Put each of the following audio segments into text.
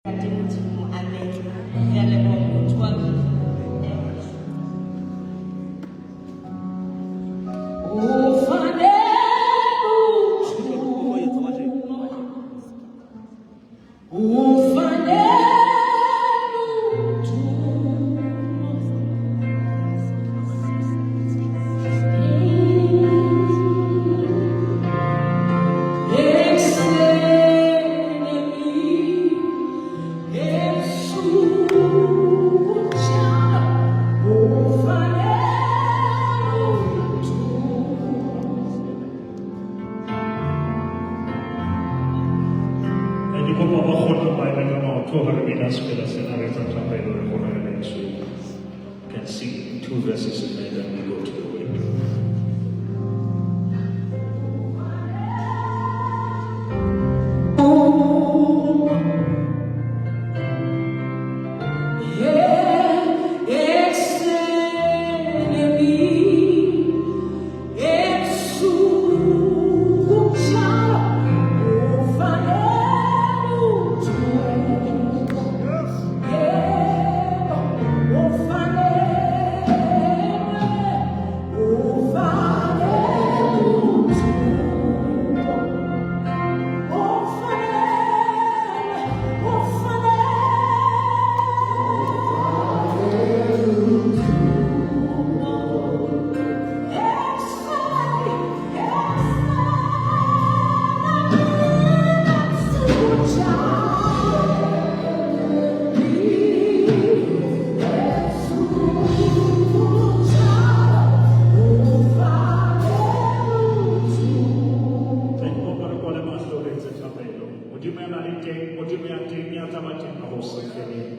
Ntate Modimo, amen. Re a leboha moruti wa ka. O fane o fane. Ne ke kopa ba kgone ba eme ka maoto ha re bina sefela sena re etsa thapelo re kgone re lentswe. Can sing two verses and then we go to the word. Re kopa re kwale mahlo re etse thapelo. Modimo ya nang le teng, Modimo ya teng, ya tla ba teng ka ho sa feleng.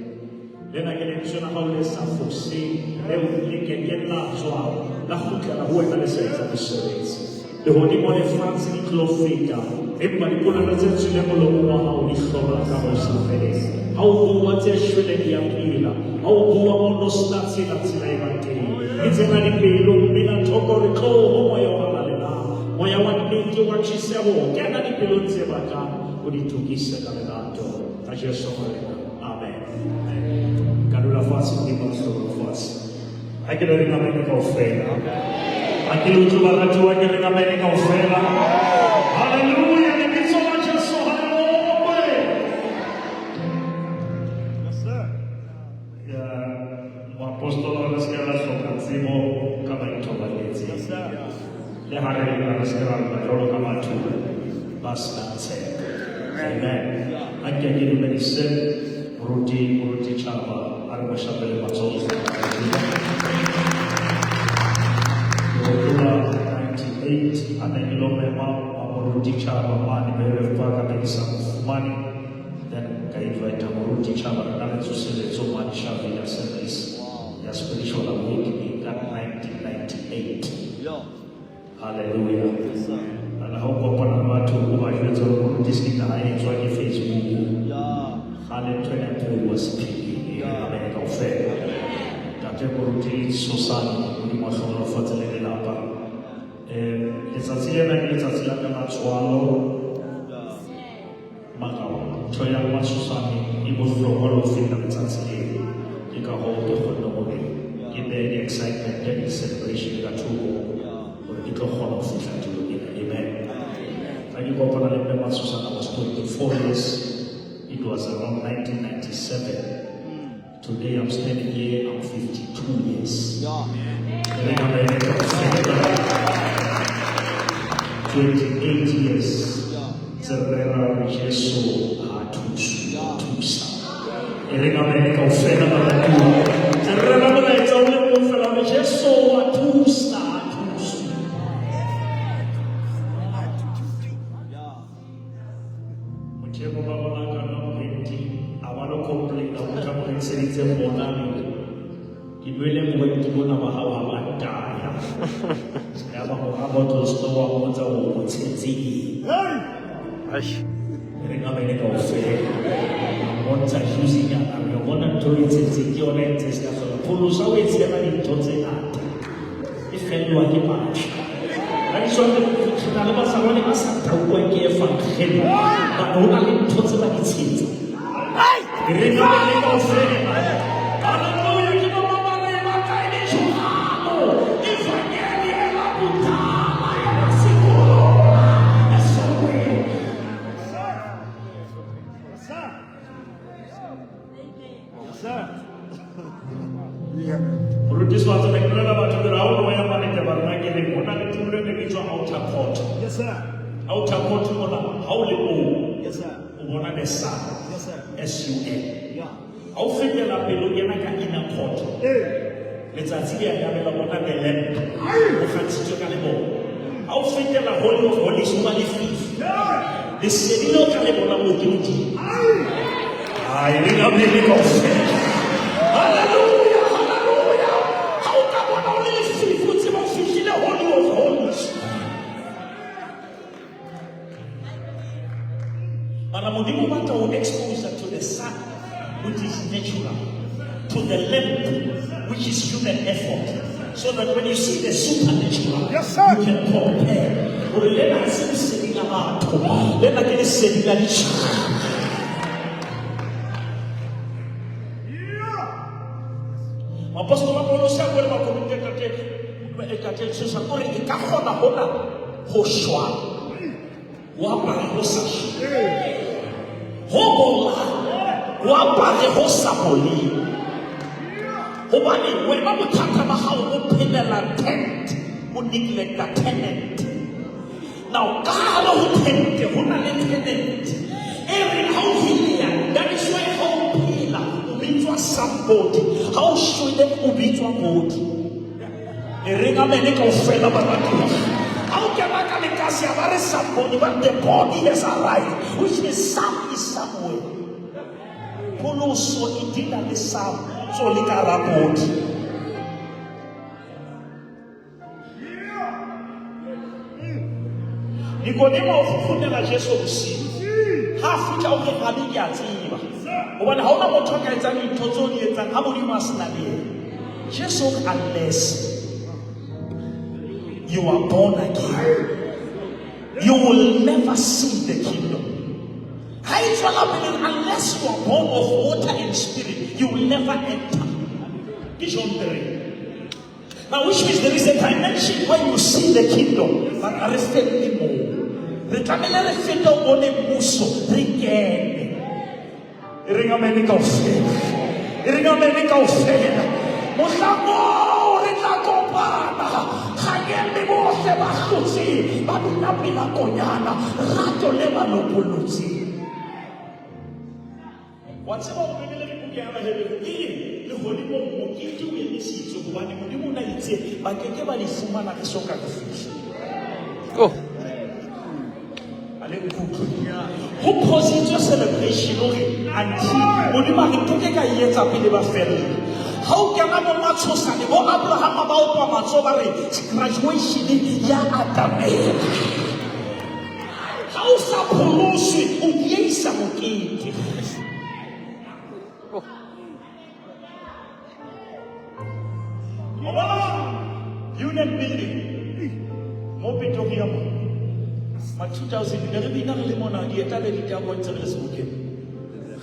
Lena ke lentswe la hao le sa foseng, leo le ke keng la tswa la kgutlela ho wena le sa etsa mosebetsi. Lehodimo le fatshe di tlo feta, empa dipolelo tse tswileng molomong wa hao di hlola ka ho sa feleng. Ha o bua tse shweleng di a phela, ha o bua mono sena tsela, tsela e ba teng. Ke tsena dipelo mme la thoko re tloho moya o halalelang, moya wa nnete wa tjheseho, kena dipelong tse batlang o di tokise ka lerato. Ka Jesu Morena. Amen. Ka dula fatshe Modimo a hlohonolofatse. Ha ke le reng amen kaofela. Ha ke le utlwe baratuwa ke reng amen kaofela. Hallelujah, lebitso la Jesu ha le bokwe. Yes, sir. Ya, moapostola re se ke ra hloka tsebo ka ba ithobaletseng. Yes, sir. Le ha re lla re se ke ra lla jwalo ka batho ba senang tshepo. Amen. A nke ke dumedise moruti moruti Chaba a re mo shapele matsoho. Ke hopola 98 a ne ke lo mema wa moruti Chaba mane Beref Park a be ke sa mo fumane. Then ka invite moruti Chaba re na le tsoseletso mane Shavia Service ya Spiritual Awakening ka 1998. Yeah. Hallelujah. Yes, sir. Ana ha o kopana le batho o ba jwetsa hore moruti se ka ha e tswa ke Facebook. Yeah. Kgale ntho ena e pheuwa sephiring e amen kaofela. Ntate moruti Sosane Modimo a hlohonolofatse le lelapa. Letsatsi lena ke letsatsi la ka la tswalo. Yeah. Mara ntho ya Matshosane e bohlokwa le ho feta letsatsi leo. Ke ka hoo ke kgonne hore ke behe di-excitement le di-celebration ka thoko hore ke tlo kgona ho fihla tulong ena. Amen. Ha ke kopana le Mme Matshosane, I was 24 years. It was around 1997. Today I'm standing here, I'm 52 years. Yeah. Re ka ba ene kaofela. 28 years. Yeah. Tse re rera hore Jesu ha a thuse, o thusa. E re ka ba ene kaofela baratuwa. Tse re rera molaetsa o le mong fela hore Jesu wa thusa, ha a thuse. Yeah. Motho e mong ba bona ka nwa mohwenti, a ba lo complain-a motho a mo rekiseditseng bona ke nwele mohwenti bona ba hao ha ba ntaya. Ya ba monga bottle store wa mmotsa hore o tshetse eng. Re ka bene kaofela. A mmontsha juice-nyana, re bona ntho e tshetseng ke yona e ntse e se ka hlola. Pholosa o e tshela dintho tse ngata. E fellwa ke matla. Ha di tshwane re na le bazalwane ba sa tauwang ke evangeli. Ba ho na le ntho tse ba di tshetse. Re nna le kaofela. Haleluya, ke bo mama re ba kae le jwalo. Evangeli ela kudala yena sikhuluma esonweni. Yes, sir. Yes, sir. Morutisi wa tsena ke bolela batho ke re ha o no ya mane tabernakeleng ho na le tulo e bitswa outer court. Yes, sir. Outer court mona ha o le moo Yes, sir. o bona the sun. Yes, sir. S-U-N. Yeah. Ha o fetela pele o kena ka inner court. Hey. Letsatsi le a yabela bona the lamp. O kgantshitswe ka lebone. Ha o fetela Holy of Holies ho ba lefifi. Yeah. Lesedi leo ka le bona moo ke Modimo. Ai, re ka pele kaofela. Hallelujah, hallelujah. Ha o ka bona o le lefifi, o tseba o fihlile Holy of Holies. Mara Modimo o batla ho expose to the sun, which is natural, to the lamp, which is human effort, so that when you see the supernatural, Yes, sir. you can compare. Hore lena ha se lesedi la batho, lena ke lesedi la ditjhaba. Yeah. Moapostola Paulose a bua le Bakorinthe tate Jesu, o re e ka kgona hona ho shwa, ho apare ho sa shwe. Ho bola, ho apare ho sa boleng. Hobane wena bothata ba hao o phelela tent, o neglecta tenant. Now, ka hare ho tent ho na le tenant. E reng ha o helia, that is why ha o phela o bitswa somebody, ha o shwele o bitswa body. E reng amene kaofela baratuwa. Ha o kena ka lekase ha ba re somebody, but the body has arrived, which means some is somewhere. Pholoso e dila le some, tso le ka hara body. Nikodemo o kgutlela Jesu bosiu. Ha a fihla o re Rabi ke a tseba. Hobane ha hona motho a ka etsang dintho tseo di etsang ha Modimo a sena le yena. Jesu o re, unless you are born again, you will never see the kingdom. Ha e tswela pele, unless you are born of water and spirit, you will never enter. Ke John 3. Now, which means there is a dimension where you see the kingdom, but ha re felle moo. Re tlamehile re fete o bone mmuso, re kene. E reng amene kaofela. E reng amene kaofela. Mohlang oo re tla kopana. Kganyeng le bohle ba hlotseng, ba bina pela konyana, rato le ba lopolotseng. Wa tseba hore Bibele re buka ya Baheberu e re lehodimong mokete o emisitswe hobane Modimo o na itse ba ke ke ba le fumana re soka re fihla. Oh. A le nkutlwe? Ho pausitswe celebration hore until Modimo a re nke ke ka e etsa pele ba fella. Ha o kena bo Matshosane, bo Abrahama ba opa matsoho ba re graduation ya atamela. Ha o sa pholoswe, o dieisa mokete. O bona Union Building mo Pretoria mo ma 2000 ne re bina re le mona dieta le ditabo ntse re le sebokeng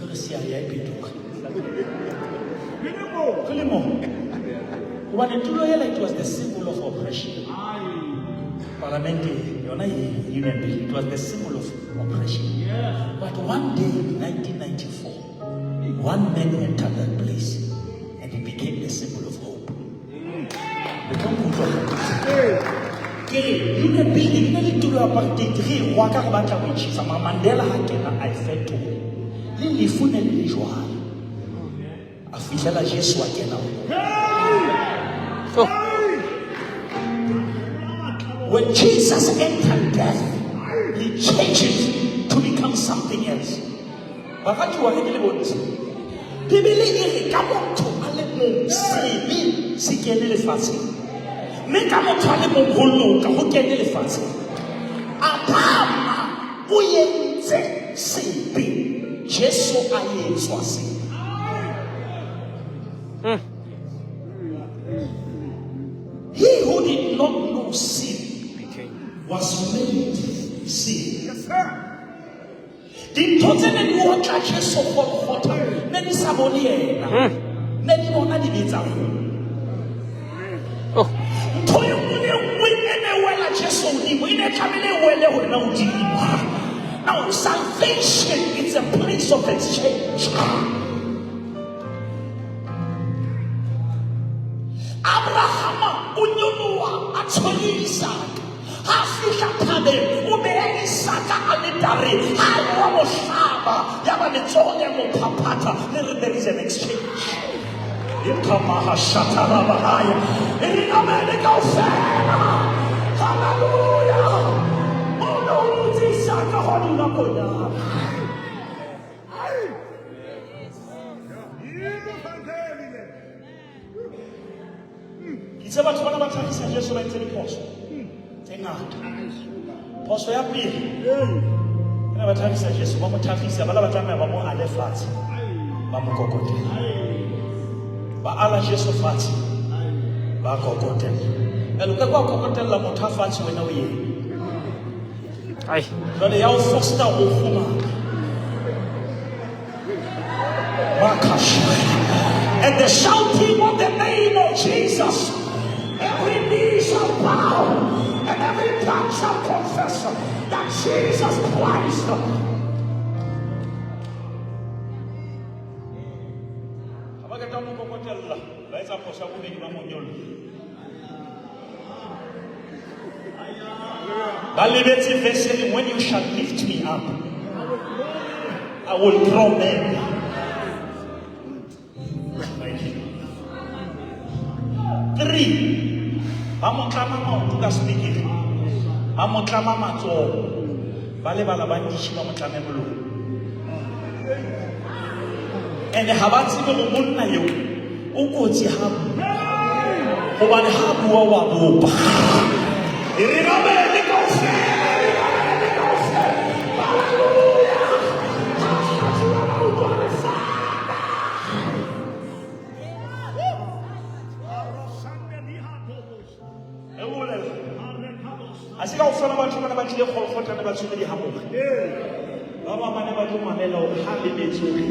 re re sia ya e Pretoria re le mo hobane tulo ela it was the symbol of oppression. Parliament yona e Union Building, it was the symbol of oppression. But one day in 1994, one man entered that place and he became the symbol of hope. Le tlo nkutlwa hantle. Ke re Union Building e ne le tulo ya apartheid, re e rwaka re batla ho e tjhesa. Mara Mandela ha kena a e fetola. Le lefu ne le le jwalo. A fihlela Jesu a kena ho yona. Oh. When Jesus entered death, he changed it to become something else. Baratuwa re ke le bontshe. Bibele e re ka motho a le mong sebe se kene lefatsheng. Mme ka motho a le mong ho loka ho kene lefatsheng. Adama o entse sebe, Jesu a etswa sebe. He who did not know sin was made sin. Yes, sir. Dintho tse neng di otla Jesu Golgotha ne bone yena, ne di bona dibe tsa rona. Oh. Ntho e nngwe le nngwe e ne wela Jesu hodimo, e ne tlamehile e wele ho rena hodimo. Now salvation is a place of exchange. Abrahama o nyoloha a tshwere Isaka. Ha fihla thabeng, o beha Isaka aletareng. Ha wa mo hlaba, ya ba letsoho le mo phaphatha, le re there is an exchange. Ikamaha shatarabahaya. E re amene kaofela. Hallelujah. O no o dutse Isaka hodima konyana. Ke itse batho bana ba tlhagisa Jesu ba entse diphoso tse ngata. Phoso ya pele, e ne ba tlhagisa Jesu, ba mo tlhagisa, ba la ba tlameha ba mo ale fatshe, ba mo kokotela. Ba ala Jesu fatshe, ba kokotela. Jwale o ka kwa kokotella motho a fatshe, wena o eme. Ai. Jwale ya o fosta ho kgumama. And the shouting of the name of Jesus, every knee shall bow and every tongue shall confess that Jesus Christ. Ha ba qeta ho mo kokotella, ba etsa phoso ya bobedi, ba mo nyolla. Ba lebetse verse e reng, when you shall lift me up, I will draw men. Thank you. 3, ba mo tlama maoto ka sepikiri, ba mo tlama matsoho, ba lebala banditšhi, ba mo tlame molomo. And ha ba tsebe hore monna eo o kotsi ha bua, hobane ha bua wa bopa. E re robele kaofela, e re robele kaofela. Hallelujah. Ha hlatswa maoto a re fana. E bolela. Ha se kaofela batho bana ba tlile Golgotha ne ba tshwere dihamola. Ba bang ba ne ba tlo mamela hore ha lebetse hore.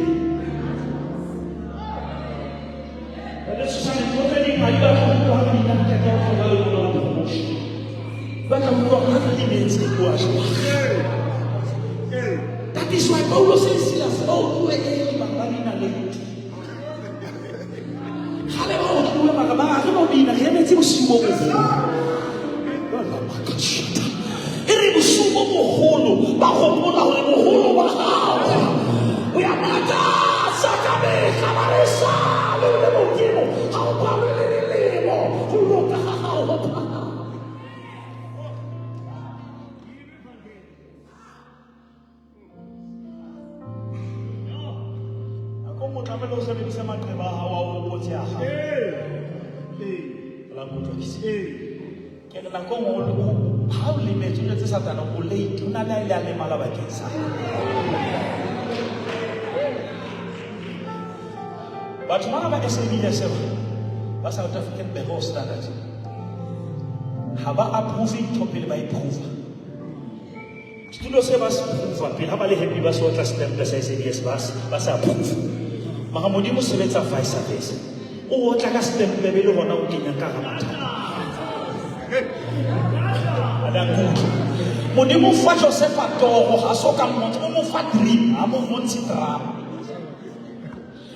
Jwale Susan, ntho tse ding ha di batle ho utlwa ha re bina ntate wa hloka lengolo la promotion. Di batla ho utlwa hore ha re lebetse bua jwang. That is why Paulus and Silas ba utluwe early, mara ba bina late. Kgale ba utluwe, mara ba re no bina, re emetse bosiu bo boholo. E re bosiu bo boholo, ba hopola hore boholo ba hao o ya makatsa ka mehla, ba re sale o le Modimo, ha o palwe le dilemo, ho loka ha hao ho phahama. Nako nngwe o tlamehile o sebedise maqeba a hao a o hopotse a hao. La nkutlwisisa? Ke re nako nngwe ha o lemetse, o jwetse Satane o late, o na le a ile a lemala bakeng sa hao. Batho bana ba SABS ba South African Bureau of Standards ha ba approve ntho pele ba e prove. Setulo se ba se prove pele, ha ba le happy ba se otla stamp sa SABS, ba se approve. Mara Modimo sebetsa vice versa. O otla ka stamp be le hona o kenya ka hara mathata. A la nkutlwa. Modimo fa Josefa toro, ha so ka mmotsa, o mo fa dream, ha mo bontshe drama.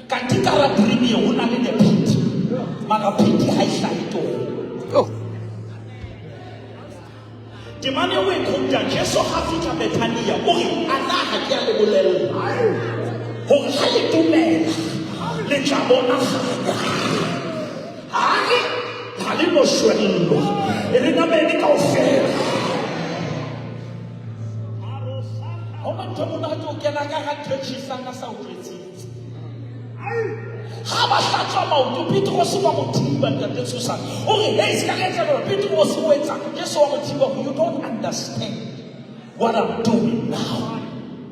Kanti ka hara dream eo ho na le the pit. Mara pit ha e hlahe toro. Oh. Temane eo e quote-ang, Jesu ha fihla Bethania, o re, a na ha ke a le bolella hore ha le dumela le tla bona kganya. Ha re ha le no shwellwa, e re namele kaofela. Ha hona ntho e monate o kena ka hara ntho e tjhesang a sa o jwetsitse. Ha ba hlatswa maoto, Petrose wa mo thiba, ntate Susan. O re, hey, se ka re etsa jwalo. Petrose o etsang? Jesu wa mo thiba, you don't understand what I'm doing now.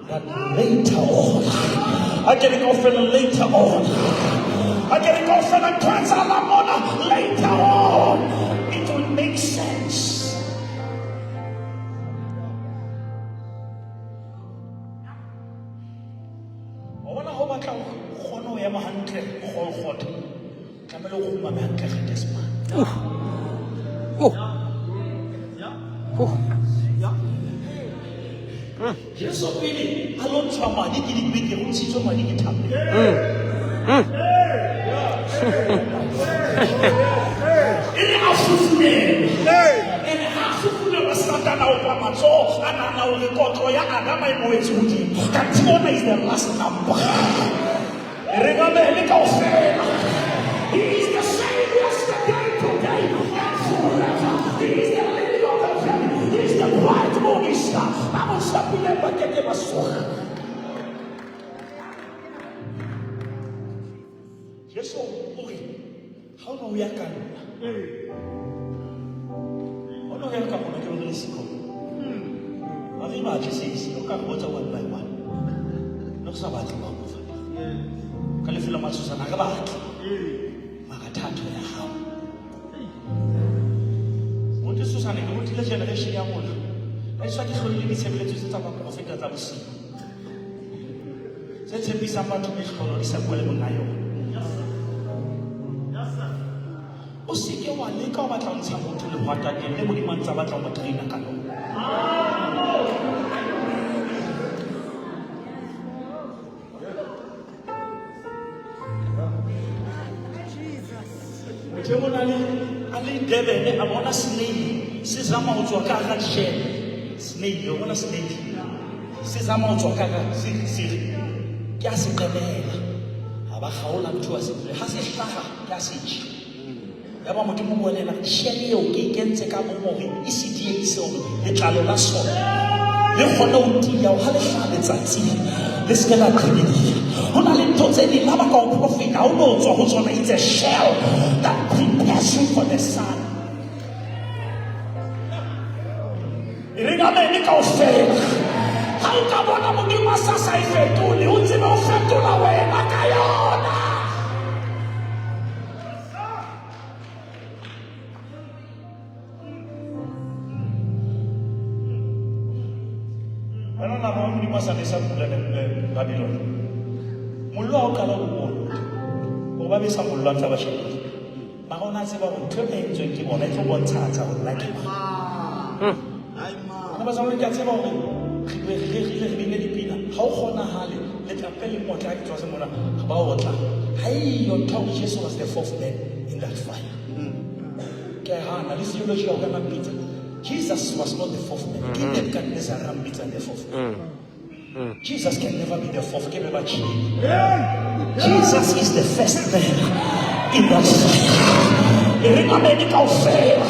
But later on, a ke re kaofela later on. A ke re kaofela ntho e etsahalang mona, later on, it will make sense. Wa bona ho batla ho kgone ho ema hantle Golgotha, tlamehile o kgumame hantle Getsemane. Oh. Oh. Jesu pele a lo ntshwa madi ke dibeke, o ntshitswe madi ke thapelo. E re a fufunelwe. Ene ha a fufunelwa, Satana a opa matsoho, a nahana hore kotlo ya Adama e mo wetse hodimo. Kanthe ona is the last number. E re ngamele kaofela. He is the same yesterday, today, and forever. He is the lily of the valley. He is the bright morning star. Ba mo shapileng ba keke ba soga. Jesu o re, ha o no ya ka nna. Ha o no ya ka rona ke re le sekolo. Ha re batle se, o ka re botsa one by one. Ne re sa batle ba mo fa. Ka lefelo matshosana re batle. Mara thato ya hao. Motho Susana ke rutile generation ya rona. Ka iswa ke hloile ditshebeletso tse tsa baprofeta tsa bosiu. Tse tshepisang batho mehlolo di sa bua le monga yona. O seke wa leka o batla ho ntsha motho lehwatateng le Modimo a ntse a batla ho mo traina ka lona. Motho e mong a le Durban a bona snail se zama ho tswa ka hara shell. Snail, o bona snail se zama ho tswa ka hara se se ke a se qemela. Ha ba kgaola ntho a se bule. Ha se hlaha ke a se ja. Ya ba Modimo o bolela shell eo ke e kentse ka bomo hore e se diehise hore letlalo la sona le kgone ho tiya hore ha le hlaha letsatsing le se ke la qhibidiha. Ho na le ntho tse ding ha ba ka o profeta ha o no tswa ho tsona, it's a shell that prepares you for the sun. E reng amen kaofela. Ha o ka bona Modimo a sa sa e fetole, o tsebe o fetola wena ka yona. Wena o nahana Modimo a sa nesa pula le Babylon. Mollo ha o qala ho bona, hore ba besa mollo a ntse a ba shebile. Mara o na tseba hore ntho e entsweng ke bona e tlo bontshahatsa hore nna ke mang. Bana ba ke a tseba hore re re re bine dipina. Ha o kgonahale letlape le motla ha ke tswa se mona ba otla. Ha eyo ntho ya hore Jesu was the fourth man in that fire. Ke a e hana le theology ya ho ka nna mpitsa. Jesus was not the fourth man. Ke Nebuchadnezzar a mpitsa the fourth man. Jesus can never be the fourth. Ke be ba tjhele. Jesus is the first man in that fire. E re amen kaofela.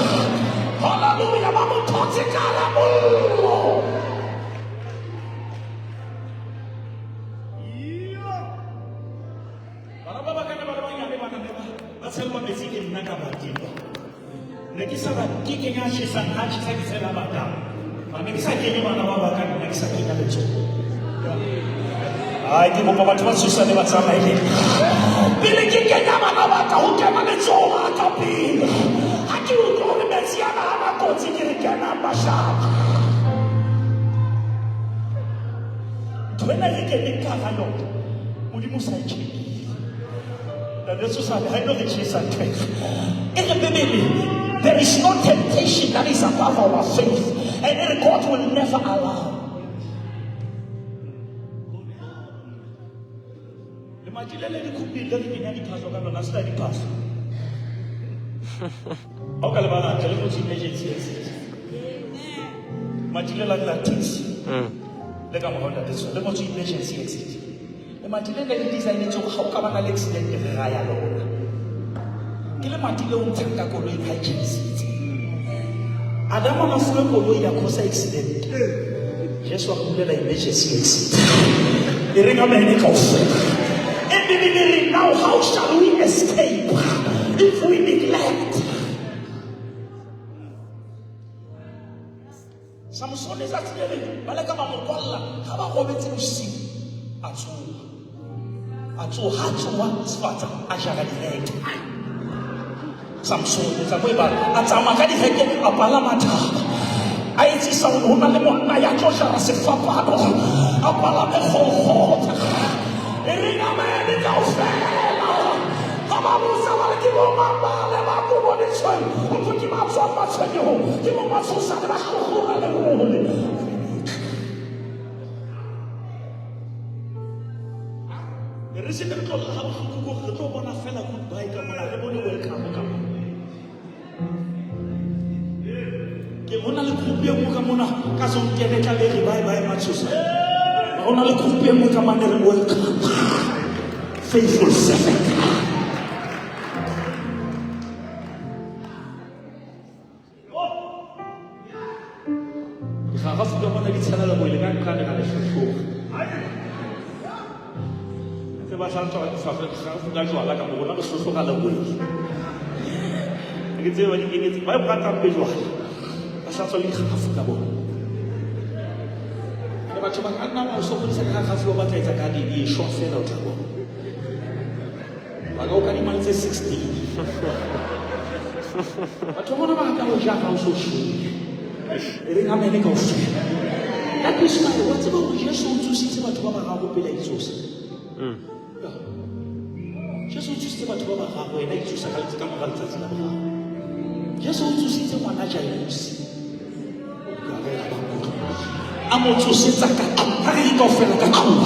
Hallelujah. Ba mo thotse ka hara mollo. Bana ba ba kana ba le banyane ba na ba tshellwa metsi ke nna ka bateng. Ne ke sa ba ke kenya tjhesang, ha tjhesa ke tshela batang. Mara ne ke sa kenye bana ba ba ka nna ke sa kenya letsoho. Ai, ke kopa batho ba tshosane ba tsamaye. Pele ke kenya bana ba ka ho kena letsoho la ka pele. Ha ke utlwa hore metsi ana ha na kotsi ke re kenang bashaba. Ntho ena e keneng ka hara yona, Modimo o sa e tjhekile. Ntate Tshosane, ha e no re tjhesa ntho ena. E re Bibele, there is no temptation that is above our faith, and e re God will never allow. Lemati le le dikhuping le re kenya diphahlo ka lona, se la diphahlo. Ha o ka lebala hantle, le ngotswe emergency exit. Lemati le la la taxi. Le ka morao ntate Tshosane, le ngotswe emergency exit. Lemati le ne le designetswe hore ha o ka ba na le accident re ra ya lona. Ke lemati le o ntshang ka koloing ha e tjhesitse. Adama na fuwe koloi ya cause accident. Jesu a re bulela emergency exit. E reng amen kaofela. E Bibele e re, now how shall we escape if we neglect? Samsone tsatsi le leng ba leka ba mo kwalla ha ba robetse bosiu a tsoha. A tsoha, ha tsoha sefatsa a jara diheke. Samsone tsa mo e bala a tsamaya ka diheke a palama thaba. A etsisa hore ho na le monna ya tlo jara sefapano a palame Golgotha. E reng amen kaofela. Bo mang ba le ba kobo di tshweu, ho thwe ke ba tswang matshwenyehong, ke bo matshosane ba hlohlora lerole. Re se re tlo lla ha bohloko ko re tlo bona fela goodbye ka mona, re bone welcome ka mona. Ke ho na le group e nngwe ka mona ka Zonkene tla be re bye bye matshosa. Ho na le group e nngwe ka mane re welcome. Faithful servant. Ga ga fuka mona di tshela le boile ka nqane ga le hlohloga. Tse ba hlantshwa ga fuka jwala ka mo rona re hlohloga le boile. Ke tsebe ba di kenetse ba ratang be jwala. Ba hlatswa le dikgafu ka bona. Le batho ba ka nna ba o sokodisa ka kgafu ba batla etsa ka di di shwa fela o tla bona. Ba ka o kadima le tse 16. Batho bona ba rata ho ja ha o so shwele. E reng amene kaofela. That is why wa tseba hore Jesu o tsositse batho ba bararo pele a itsosa. Ya. Jesu o tsositse batho ba bararo, yena a itsosa ka ka mora letsatsi la boraro. Jesu o tsositse ngwana Jairus. Ka rera ba nkutlwa. A mo tsosetsa ka tlung, ha re re kaofela ka tlung.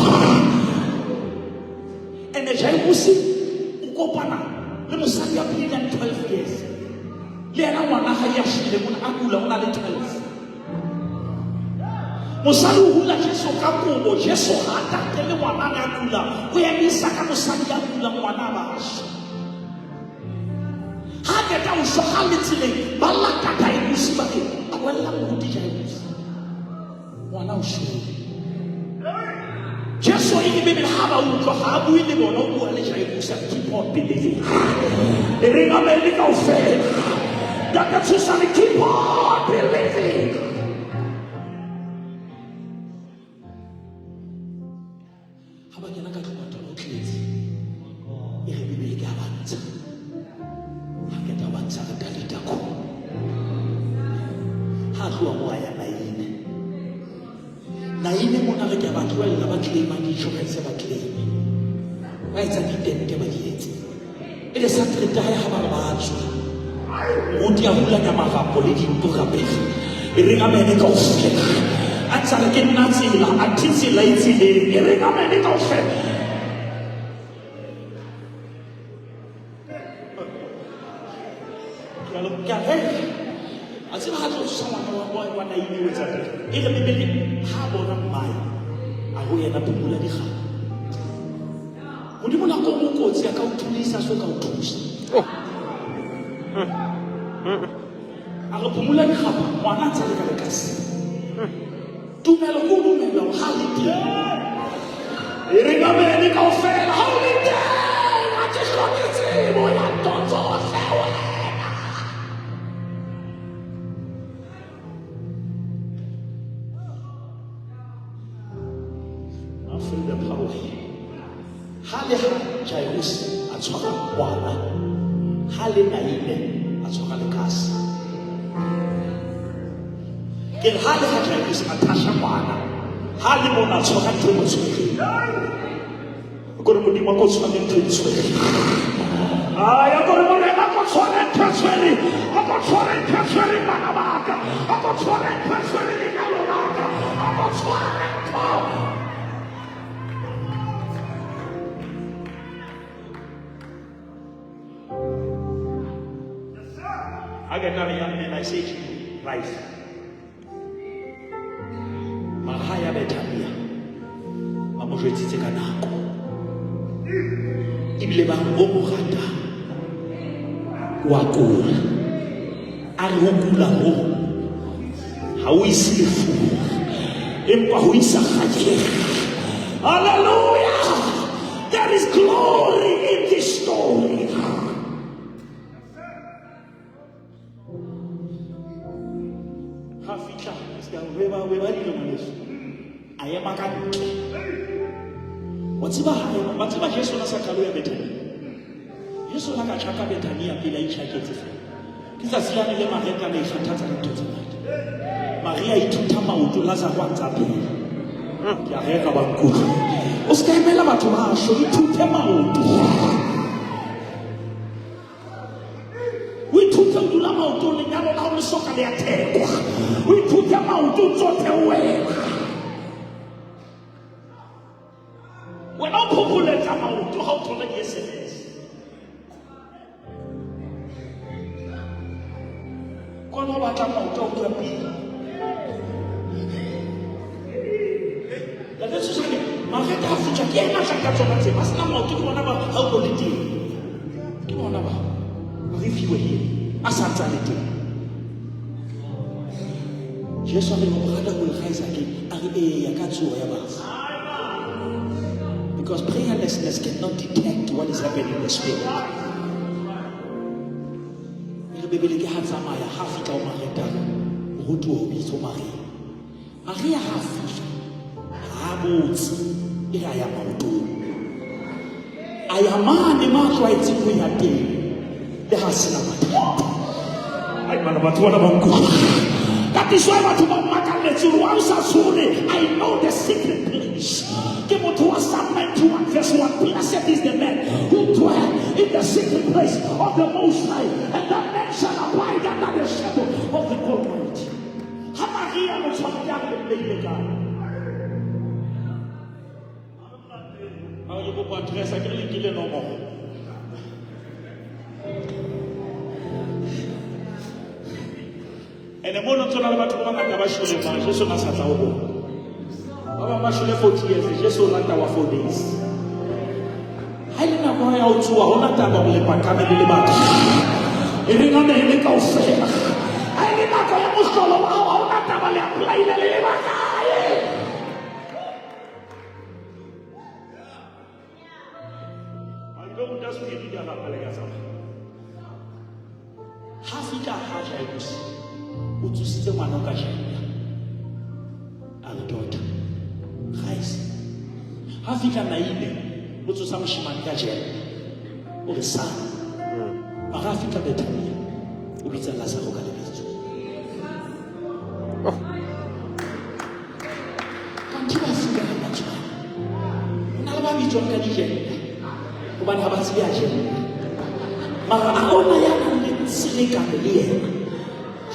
Ene Jairus o kopana le mosadi ya phedileng 12 years. Le yena ngwana hae ya shweleng o ne a kula, o na le 12. Mosadi o hula Jesu ka kobo, Jesu ha a tatele ngwana a kula, o emisa ka mosadi ya kula ngwana a ba shwa. Ha qeta ho shwa ha le tseleng, ba lata Jairus ba re, tlohella moruti Jairus. Ngwana o shwele. Jesu e le Bibele ha ba utlwa ha a bue le bona, o bua le Jairus, a keep on believing. E reng amen kaofela. Ntate Tshosane, keep on believing. Ha ba kena ka tlung batho ba o tletse. E re Bibele ke a ba ntsha. Ha qeta ba ntsha re Talita kum. Ha tloha moo a ya Naine. Naine mona re ke a ba tlohella ba claima dijo ba ise ba claime. Ba etsa ditente ba di etse. E le sa tretae ha ba re ba tswa. Moruti a hulanya marapo le dinto ka pele. E reng amene kaofela. A ntse a re ke nna tsela, athe tsela e tseleng. E reng amene kaofela. Ke a rera. A tseba ha tlo tsosa ngwana wa Naine o etsa eng? E re Bibele ha a bona mmae, a re ho yena phumula dikgaba. Modimo nako o kotsi a ka o thulisa so ka o thusa. A re phumula dikgaba, ngwana a tsale ka lekase. Tumelo ke o dumela hore ha le teng. E reng amene kaofela, ha o le teng, ha ke hloke tsebo ya ntho tsohle wena. I feel the power. Ha le ha Jairus a tshwara ngwana, ha le Naine a tshwara lekase. Ke re ha le ha Jairus a thasha ngwana, ha le mona a tshwara ntho e mo tshwereng. Kore Modimo a ko tshware ntho e tshwereng. Ay, a kore Morena a ko tshware ntho e tshwereng. A ko tshware ntho e tshwereng bana ba ka. A ko tshware ntho e tshwereng lenyalo la ka. A ko tshware ntho. I get another young man, I say to you, rise. Mara ha ya Bethania, ba mo jwetsitse ka nako. Ebile ba re o mo ratang wa kula. A re ho kula ho ha o ise lefung, empa ho isa kganyeng. Hallelujah! There is glory in this story. Ha fihla, se ka we ba we ba dilo ngwaneso. A ema ka ntle. Wa tseba ha ema, wa tseba Jesu na sa qalo ya Bethania. Jesu na ka tjhaka Bethania pele a itjhaketse fela. Ke tsatsi lane le Mareka le ikgathatsa ka ntho tse ngata. Maria a ithutha maoto, Lazaro a ntse a phela. Ke a rera ba nkutlwe. O se ka emela batho ba shwe, ithuthe maoto. le ya thekwa. O ithute maoto o ntso theohela. Wena o phopholetsa maoto ha o thola di-SMS. Kwana o batla maoto a utlwa pele. Ntate Tshosane, Mareta ha fihla ke ena a tlang ka tsona tse. Ba sena maoto ke bona ba ha o le teng. Ke bona ba. Re fiwe here. A sa ntse a le teng. Jesu a re, your brother will rise again. A re, eya ka tsoho ya bafu. Because prayerlessness cannot detect what is happening in the spirit. E re Bibele ke ha tsamaya ha fihla ho Mareta, morutuwa o bitsa Maria. Maria ha fihla, ha botse, e re a ya maotong. A ya mane ma tlwaetseng ho ya teng, le ha sena mathata. Ai bana batho bana ba nkutlwa. That is why batho ba mmakalletse hore wa o sa tshone. I know the secret place. Ke motho wa Psalm 91 verse 1. Blessed is the man who dwell in the secret place of the Most High, and that man shall abide under the shadow of the Almighty. Ha Maria mo tshwara ke a re le mmeile kae? Ha ke kopa address a ke re le nkile nomoro. Ene mono ntse na le batho ba bangata ba shweleng mara Jesu na sa tla ho bona. Ba bang ba shwele 40 years, Jesu o lata wa 4 days. Ha e le nako ya ho tsoha, hona taba hore le pakame le le batho. E reng amene kaofela. Ha e le nako ya mohlolo wa hao, ha hona taba le apply-ile le le bakae. Ha fihla ha Jairus, o tsositse ngwana o ka jella. A re daughter, rise. Ha fihla Naine, o tsosa moshemane ka jella. O re son. Mara ha fihla Bethania, o bitsa Lazaro ka lebitso. Kanthe ba fumana ba tshwana. Ho na le ba bitswang ka dijenda hobane ha ba tsebe agenda. Mara a ona ya nang le selekane le yena.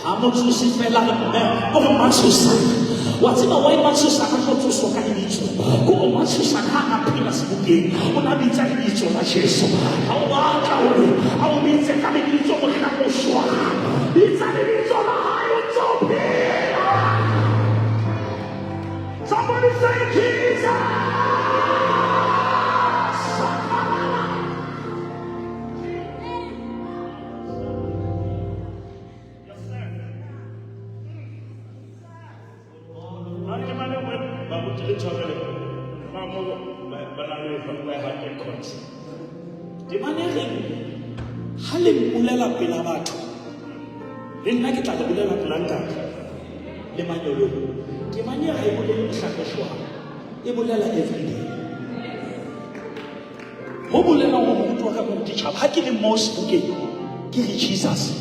Ha mo tsose fela re mme o re Matshosana. Wa tseba why Matshosana a tlo tsoswa ka lebitso? Ko o Matshosana ha a phela sebokeng o na bitsa lebitso la Jesu. Ha o batla hore a o bitse ka lebitso mohlang o shwang, bitsa lebitso la hae o ntse o phela. Somebody say Jesus. Temane e reng ha le mpolela pela batho le nna ke tla le bolela pela ntate le manyolong. Temane ha e bolele mohlang re shwang, e bolela everyday. Ho bolela hore moruti wa ka moruti tjhaba ha ke le mo sebokeng ke re Jesus,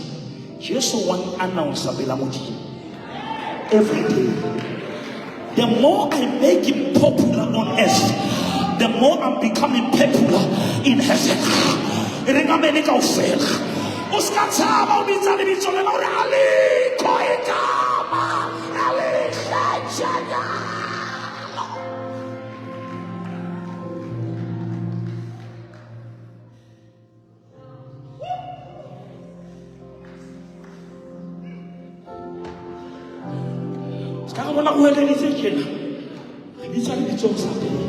Jesu wa announce pela Modimo every day. The more I make him popular on earth, the more I'm becoming popular in heaven. E reng amene kaofela. O ska tshaba o bitsa lebitso lena hore alikho igama elihle njengalo. Se ka re bona o eleditse tjena. Re bitsa lebitso sa pele.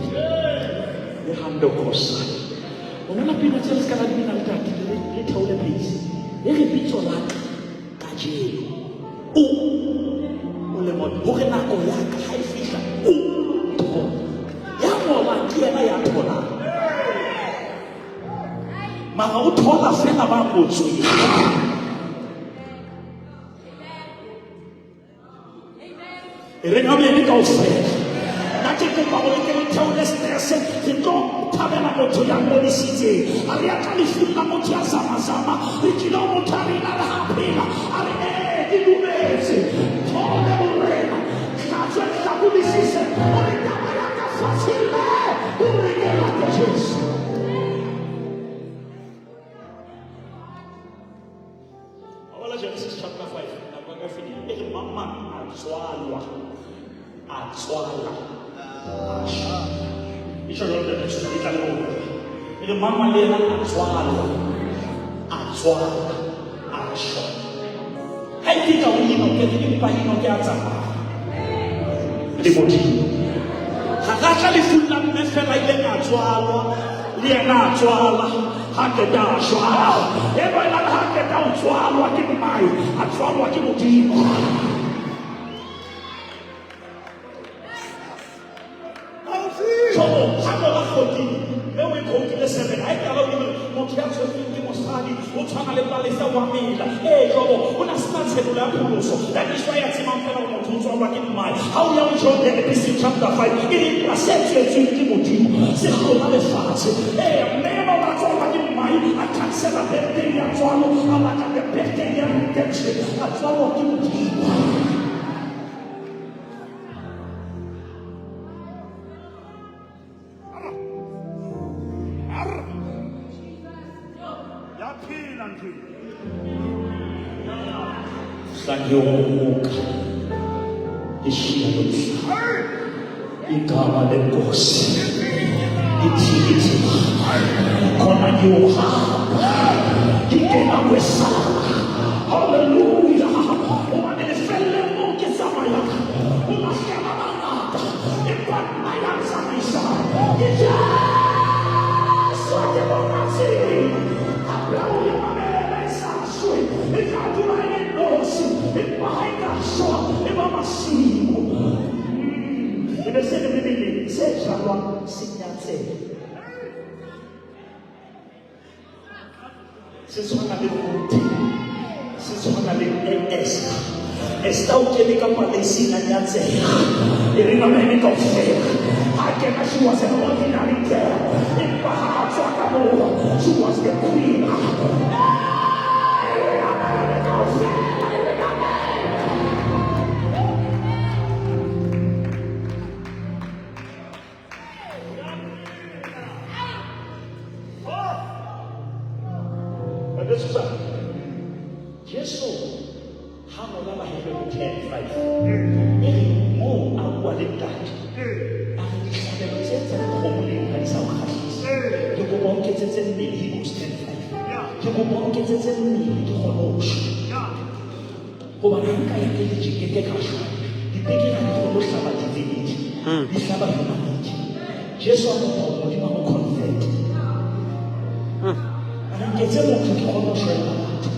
Le hando kosa. O bona pina tse re se ka ra di bina le tate le theole pace. E re bitso la ka kajeno. O o le mona hore nako ya ka ha e fihla o thola. Ya ngolang ke yena ya tholang. Mara o thola fela ba ngotsweng. E reng amene kaofela. Nna ke kopa hore ke re theole stress, re tlo thabela motho ya ngodisitseng. Ha re ya tla lefung la motho ya zamazama, re tlile ho motho a rena le ha phela. A re ee, ke dumetse. Thole morena, hlatswe hlakodisise, o re taba ya ka fatshe le, o re ke rate Jesu. Genesis chapter 5. Nako ya ka E re mang mang a tswalwa, a tswala, a shwa. E tjho jwalo ntate Tshosa, e tla le ho E re mang mang le yena a tswalwa, a tswala, a shwa. Ha e fihla ho Enoke, empa Enoke a tsamaya le Modimo. Ha ra tla lefung la mme fela a ileng a tswalwa, le yena a tswala, ha qeta a shwa. Empa ena le ha qeta ho tswalwa ke mmae, a tswalwa ke Modimo. Jobo, ha ngola 14, mme o e quote-ile 7, ha e qala o re motho ya tshwerweng ke mosadi o tshwana le palesa wa mela. Ee, Jobo, o na sena tshenolo ya pholoso. That is why a tsebang fela hore motho o tswalwa ke mmae. Ha o ya ho John the Epistle chapter 5, e re empa se tswetsweng ke Modimo se hlola lefatshe. Ee, mme ena o a tswalwa ke mmae, a cancela birthday ya tswalo, a batla the birthday ya redemption, a tswalwa ke Modimo. Ya phela ntho e. Hlangiyomuka ishiya lomhlaba igama lenkosi ithi ithi khona ngiyohamba ngingena kwesaba. Hallelujah. Hobane lefelle moo ke tsamayang ho mahlaba mangata, empa nna ya ntsamaisang ke Jesu. Ke bona tsela hape o le mamela e sa shwe, e tla dula e le nosi, empa ha e ka shwa e ba masimo. E be se le Bibele se jalwang se nyatseha, se tshwana le Ruthe, se tshwana le Esther. Esther o kene ka paleising a nyatseha, e re namene kaofela ha kena, she was an ordinary girl, empa ha a tswa ka moo, she was the queen. E re namene kaofela, e re namene. Ntate Susan, Jesu ha ngola Baheberu 10:5, e re moo a bua le ntate, a re dihlabelo tse tsa dikgomo le ha di sa o kgahlisa, ke kopa o nketsetse mmele. Hebrews 10:5, ke kopa o nketsetse mmele ke kgone ho shwa, hobane ha nka ya ke letje ke ke ka shwa. Dipeke ha di kgone ho hlaba divinity, di hlaba humanity. Jesu a kopa hore Modimo a mo convert, a re nketse motho ke kgone ho shwella batho.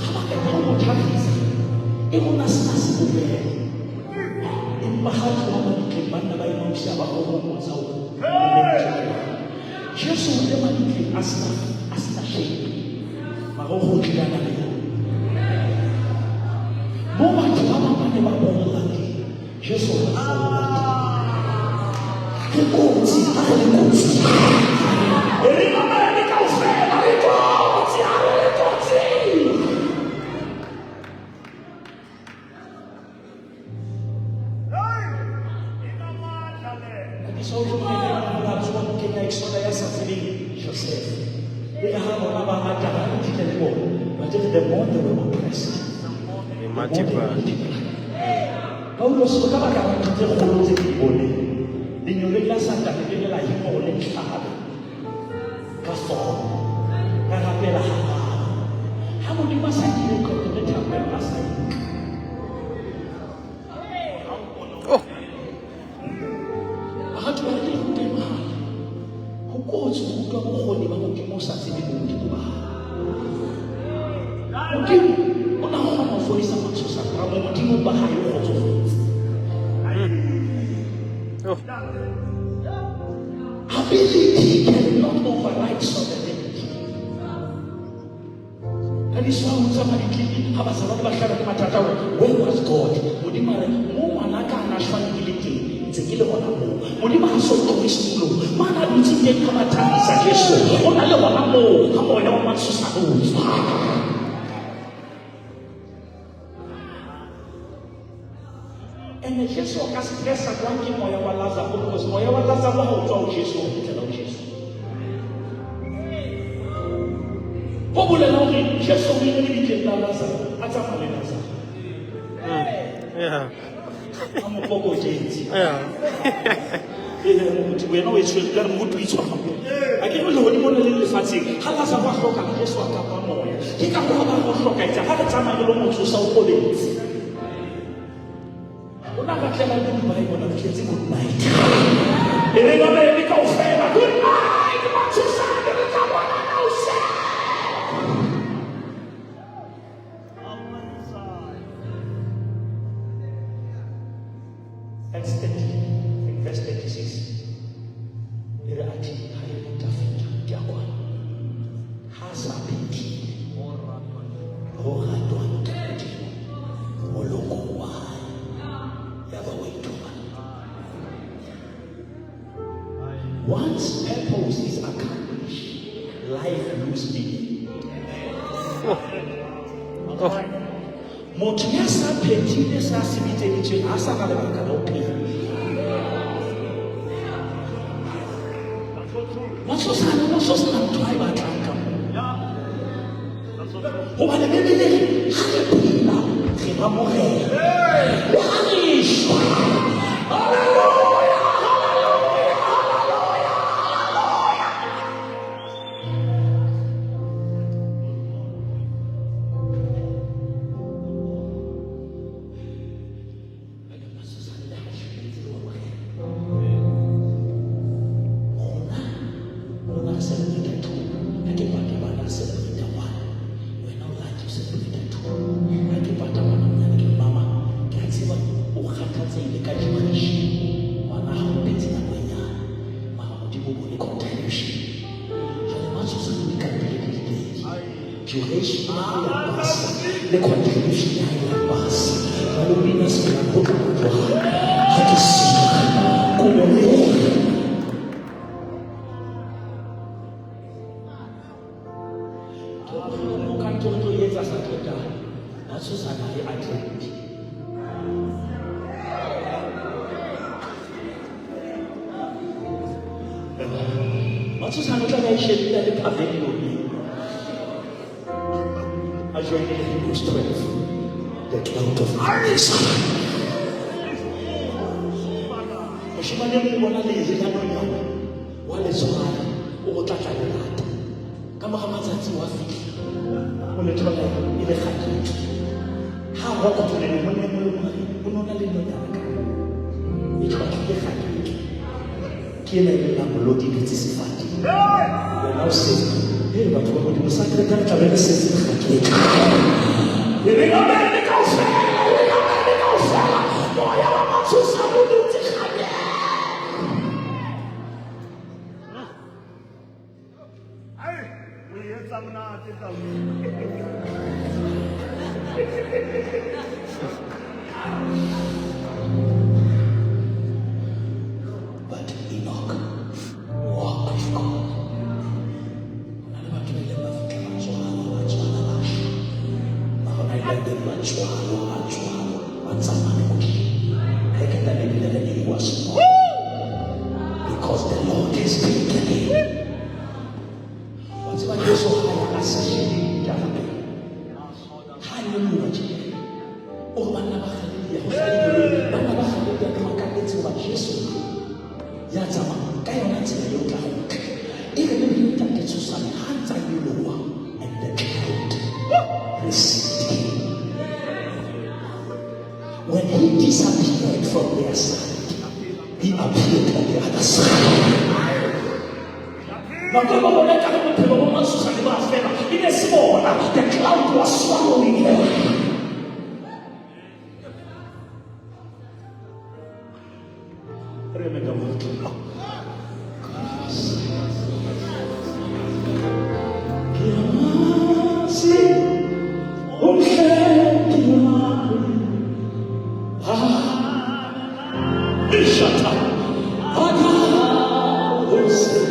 Ha ba qeta ho mo thakgisa, e rona sena sebopeho, empa ha tloha mabitleng banna ba ema o ba kgoromotsa hore Jesu o ile mabitleng a sena shape, mara o kgutlile a na le yona. Mo batho ba bang ba ne ba bolla teng, Jesu o ne a bolla teng. Re kotsi ha re le kotsi, re mamele kaofela, re kotsi ha re le kotsing. Sa o tlo la tswa bukeng ya Exoda ya sa tsebeng Joseph, e re ha bona ba ngata ba tlile le bona, but the more they were oppressed, They multiply. Paulos o ka baka la ntho tse kgolo tse ke di boneng, lenyoleng la Satane le le la himo le tlhabe ka hlooho, ka rapela hararo, ha Modimo a sa kile qeto le thapelo a sa nka. Oh. Batho ba re ke le rute mahala, ho kotsi ho utlwa bokgoni ba Modimo o sa tsebe bomodimo ba hao. Modimo o na kgona ho fodisa matshosa ka mo Modimo ba hae o kgotsofetse. Oh. Ability cannot override sovereignty. Ka diswa ho tsamaya ditleliniki ha bazalwane ba hlahelwa ke mathata hore where was God, Modimo a re mo ngwanaka a na shwa ne ke le teng, ntse ke le hona moo. Modimo ha so tlohe setulong mane a dutse teng ha ba thabisa Jesu, o na le hona moo ha moya wa matshosa o tswa. Ene Jesu o ka stressa jwang ke moya wa Lazaro? Because moya wa Lazaro ha o tswa ho Jesu, o kgutlela ho Jesu. Ho bolela hore Jesu o ile lebitleng la Lazaro a tsamaya le Lazaro. Yeah. A mo kokotetse. Yeah. Ee, wena o e tshwere ka re moruti o itshwara mo. A ke re lehodimo le le lefatsheng ha Lazaro a hlokala Jesu a kapa moya. Ke ka hoo ba go hlokaetsa ha re tsamaya re lo mo tsosa o robetse. O na ka tlela le Dubai bona re tletse good night. E re ba be kaofela good night Matshosane re tla bonana hoseng. Acts 30, verse 36. E re athe ha e le Dafida di a kwana. Ha a sa phethile ho ratwang ke Modimo molokong wa hae. Yaba wa ithobala. Once purpose is accomplished, life lose meaning. Oh. Motho ya sa phethile sa se bitseditsweng ha sa na lebaka la ho phela. Matshosane o so sena ntho a e batlang ka moo. Hobane Bibele e re ha re phela re ba Morena. Le ha re shwa. Hallelujah, hallelujah, hallelujah, hallelujah. Matshosane le ha shwele le wa Morena. Rona rona re celebrate two. Ha ke pata bana re celebrate one. Wena o lucky o celebrate two. Ha ke pata ngwana monyane ke re mama ke a tseba o kgathatsehile ka depression. Ngwana ha o phetse nako e nyane. Mara Modimo o bone contribution. Jwale Matshosane di kampile di le pedi. Duration ya hae ya pasa le contribution ya hae ya pasa. Jwale o bina sekrang ho tla jwang ha ke sika kobo le o ka ntho re tlo etsa sa qetang Matshosane ha e attend. Matshosane o tla be a e shebile a le pavilion a joinile Hebrews 12 the cloud of witness. Moshemane o bona lehe la nonyana wa letshwaya o go tla tla lelata ka mora matsatsi wa fihla o le thola e le kgaketla ha rokotso le monna mo le mongwe o nona le nonyana ka moo e tlhotlile kgaketla ke ena e leng molodi dutse sefateng wena o setse ee batho ba Modimo sa kreta re tlabe re setse kgaketla e re amen kaofela e re amen kaofela moya wa Matshosane o dutse kgaketla. Ai, o e etsa monate tau. But Enoch walked with God. Ho na le batho ba ileng ba fihla ba tswalwa, ba tswala, ba shwa. Mara ba ile ba tswalwa, ba tswalwa, ba tsamaya le Modimo. Ha e ka tla Bibele re he was not. Because the Lord has taken him. Wa tseba Jesu ha ya ascension ke a rapela. Ha nyoloha tje. O re banna ba Galilea, ho hlahile banna ba Galilea ke makalletse hoba Jesu ya tsamaya ka yona tsela eo tla kgutla. E re Bibele ntate Tshosane ha ntsa nyoloha and the cloud received him. When he disappeared from their sight, he appeared on the other side. Nako e ba bona ekare bophelo bo Matshosane ba fela, e ne se bona. The cloud was swallowing him. Re eme ka maoto. Ke a umhlengi wami. Ah, ishata. Akahoseni.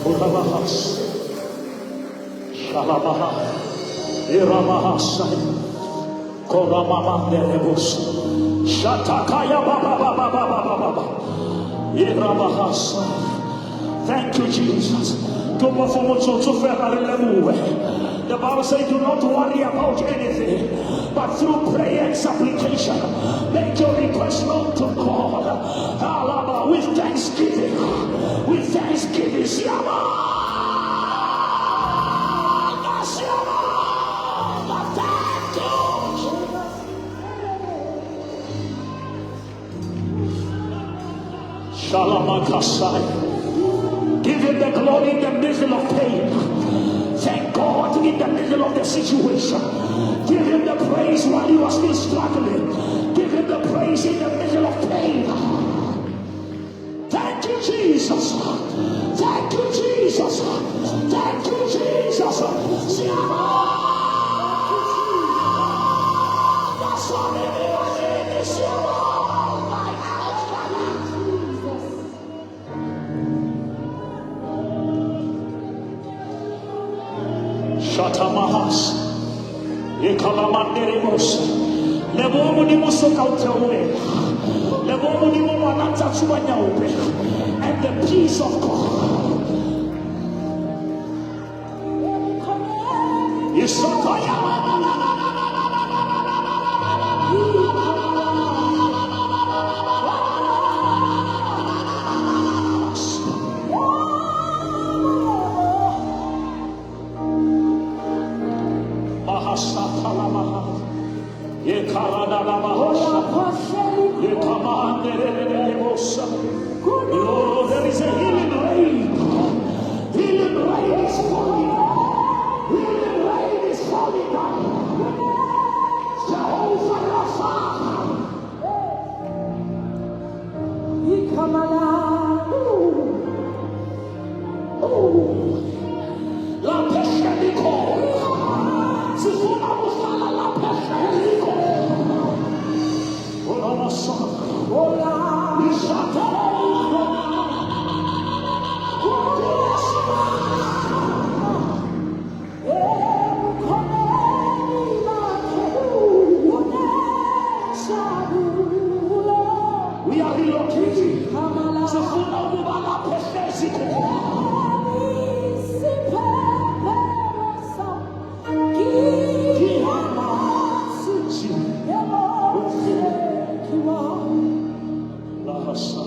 Urabahas. Shalabaha. Iramahasa. Koramamanderebus. Shatakaya baba baba baba baba. Irabahasa. Thank you, Jesus. Kopa for motsotso fela re lebohe. The Bible says, do not worry about anything, but through prayer and supplication, make your request known to God. Alaba, with thanksgiving. With thanksgiving. Siyabonga, siyabonga. Thank you. Shalamakasai. Give him the glory in the middle of pain. Thank God in the middle of the situation. Give him the praise while you are still struggling. Give him the praise in the middle of pain. Thank you, Jesus. Thank you, Jesus. Thank you, Jesus. Siyabonga, siyabonga. Shatamahas. Ekalamanderebos. Leboha Modimo so ka o theohela. Leboha Modimo ngwana ntse a tsuba nyaope. And the peace of God. Isakaya. Mahasatalamaha. Ekaradalabahasa. Ekamanderebos. Oh, there is a healing rain. Healing rain is falling. Healing rain is falling down. Jehovah Rapha. Oh, lapha ehleli khona. Sifuna ukuhlala lapha ehleli khona. Olamasa. Ishatala. We are relocating. Sifuna ukuba lapha ehlezi khona. Lahasa.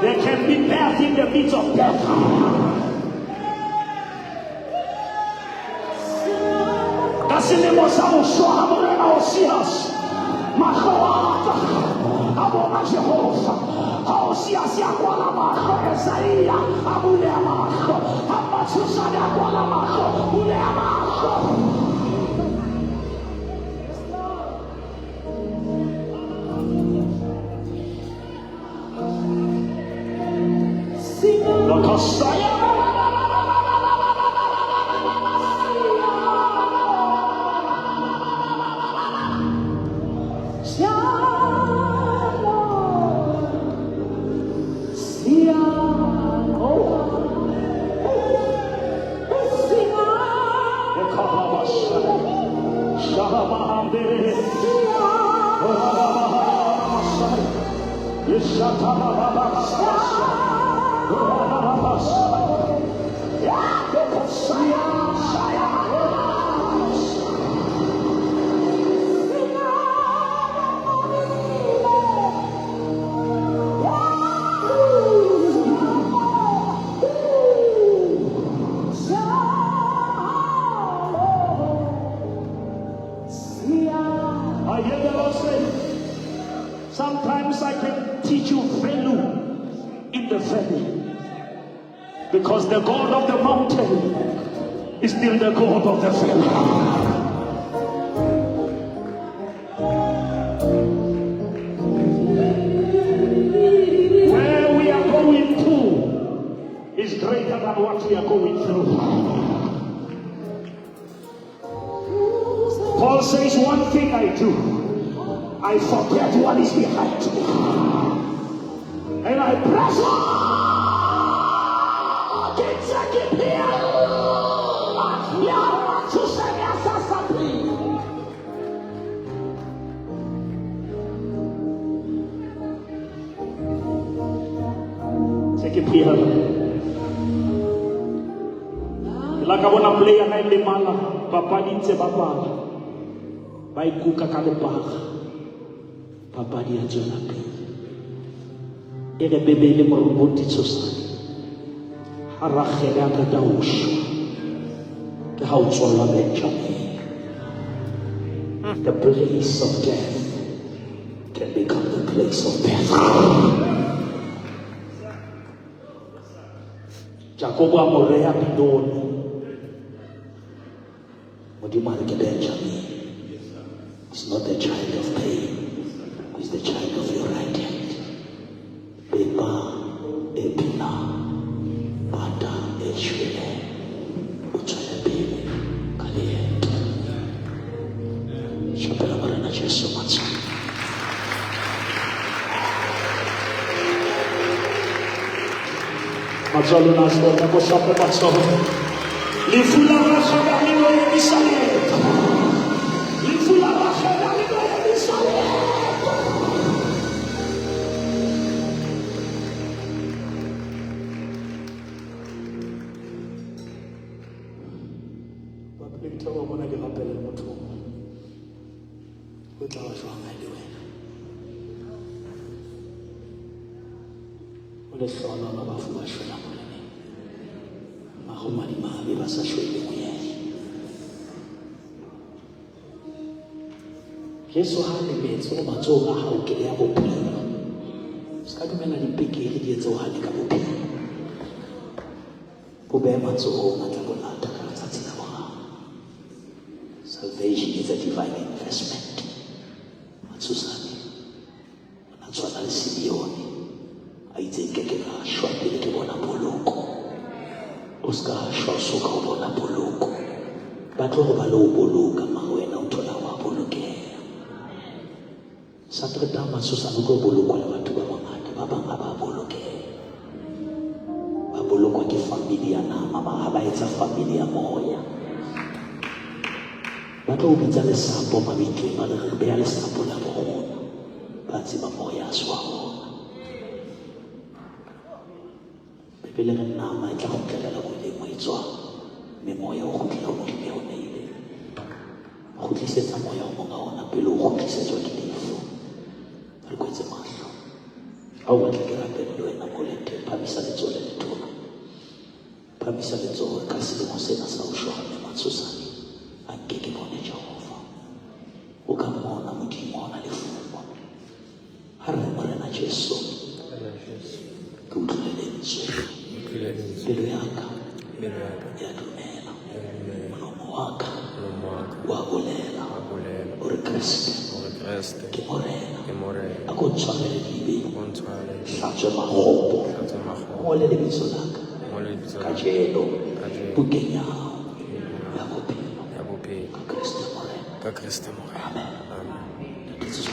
There can be death in the midst of death. Ka selemo sa ho shwa ha morena Osias, mahlo a ka a bona Jehova. Ha Osias a kwala mahlo, Esaia a buleha mahlo. Ha Matshosane a kwala mahlo, buleha mahlo. I hear the Lord say, sometimes I can teach you value in the valley, because the God of the mountain is still the God of the valley. Where we are going to is greater than what we are going through. Paul says, one thing I do, I forget what is behind me, and I press on. Take it here. Ke la ka bona player ha e lemala, papadi ntse bapala, ba ikuka ka lepaga, papadi ya tswela pele. E re Bebele moruti Tshosane, ha Ragele a qeta ho shwa, ke ha o tswalwa Benjamin. The place of death can become the place of birth. Jakobo a mo reha Benoni, Modimo a re ke Benjamin. It's not the child of pain, it's the child of your right hand. Pepa e phelang, pata e shweleng, o tswele pele ka leeto. Shapela Morena Jesu matsoho. Matsoho a lona a se ko shape matsoho. Lefu la Ragele ha le no emisa leeto. Lefu la Ragele ha le no emisa leeto. Bapele ke thaba ho bona ke rapele le motho o mong. Ho tla ba jwang ha e le wena? O lehlohonolo bafu ba shwela Moreneng. Mara o madimabe ba sa shwele ho yena. Jesu ha a lemetse o matsohong a hao ke beha bophelo. Se ka dumela dipekere di etse o hane ka bophelo. Bo behe matsohong a tla bo lata ka letsatsi la boraro. Salvation is a divine investment. Matshosane, o na tshwana le Simeone a itseng ke ke ka shwa pele ke bona poloko. O ska shwa o soka o bona poloko. Ba tlo go ba le o boloka, mara wena o thola wa bolokeha. Satreta Matshosane o tlo bolokwa le batho ba bangata, ba bang ha ba bolokeha. Ba bolokwa ke family ya nama, mara ha ba etsa family ya moya. Ba tlo o bitsa lesapo mabitleng, ba re re beha lesapo la bo rona. Ba tseba moya a se wa rona. Bebele re nama e tla kgutlela leroleng mo e tswang, mme moya o kgutlela ho Modimo ya o neileng. Kgutlisetsa moya o monga ona pele o kgutlisetswa ke lefu. Re kwetse mahlo. Ha o batla ke rapele le wena mo leng teng, phamisa letsoho le letona. Phamisa letsoho ka selemo sena sa ho shwa mme Matshosane a nke ke bone Jehova. O ka mmona Modimo hona lefung mona. Ha re Morena Jesu, ke utlwile lentswe. Pelo ya ka ya dumela. Molomo wa ka wa bolela hore Kreste ke Morena. A ko ntshwarele dibe. Hlatswe makgopo. Ngole lebitso la ka kajeno bukeng ya hao ya bophelo. Ka Kreste Morena. Ka Kreste Morena. Amen. Amen. Ntate Jesu.